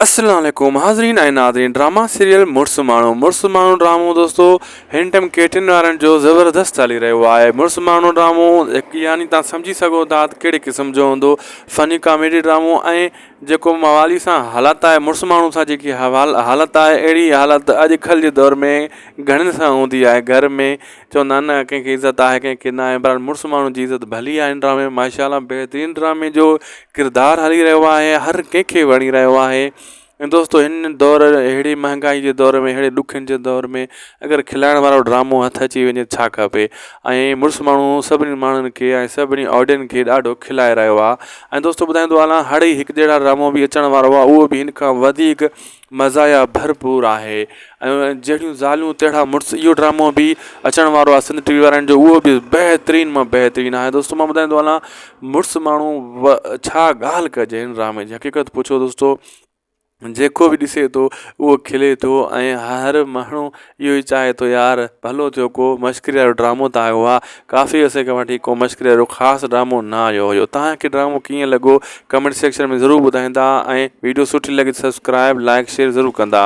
السلام عليڪم حاضرين ۽ ناظرين ڊراما سيريل مڙس ماڻهو مڙس ماڻهو ڊرامو دوستو هن ٽائيم ڪيٽن وارن جو زبردست هلي رهيو آهي مڙس ماڻهو ڊرامو هڪ يعني تان سمجهي سگهو ٿا ته ڪهڙي قسم جو هوندو فني ڪاميڊي ڊرامو ۽ جيڪو موالي سان حالت آهي مڙس ماڻهو سان جيڪي حالت آهي اهڙي حالت اڄڪلهه جي دور ۾ گهڻن سان هوندي آهي گهر ۾ چوندا آهن نه ڪنهن کي عزت آهي ڪنهن کي ناهي بهرحال مڙس ماڻهو جي عزت ڀلي آهي هن ڊرامي ۾ ماشاء الله بهترين ڊرامي جو ڪردار هلي رهيو آهي هر ڪنهن کي وڻي رهيو آهي ۽ دوستو هن دور اهڙي مهنگائي جي دور ۾ اهڙي ڏکن جي دور ۾ اگر کلائڻ وارو ڊرامو هٿ اچي وڃي ڇا کپي ۽ مڙس ماڻهو سڀني ماڻهن کي ۽ سڀني آڊين کي ڏاڍو کلائي رهيو آهي ۽ دوستو ٻڌائيندو هلان هڙئي هڪ جهڙا ڊرامو به اچڻ وارو آهي اهو به هن کان وڌيڪ مزايا ڀرپور آهي ۽ جهڙيون زالون تهڙا مڙس اهو ڊرامو به اچڻ وارو آهي سنڌ ٽي وي وارن جو اهو به بهترين مان بهترين آهي دوستو مان ٻڌائيندو هلان مڙس ماڻهو ڇا ڳالهه ڪجي هن ڊرامي جي حقيقت پڇو دوستو جيڪو به ڏسي ٿو اهو کلي ٿو ۽ هر ماڻهو اهو ئي چاهي ٿو يار ڀلو ٿيو ڪو مشڪري وارو ڊرامو ته آيو آهي ڪافي عرصي کان وٺي ڪو مشڪري وارو خاص ڊرامو نه آيو هيو توهان کي ڊرامو ڪيئن لڳو ڪمينٽ سيڪشن ۾ ضرور ٻڌائيندا ۽ ويڊيو سٺي لڳي ته سبسڪرائب لائڪ شيئر ضرور ڪندا.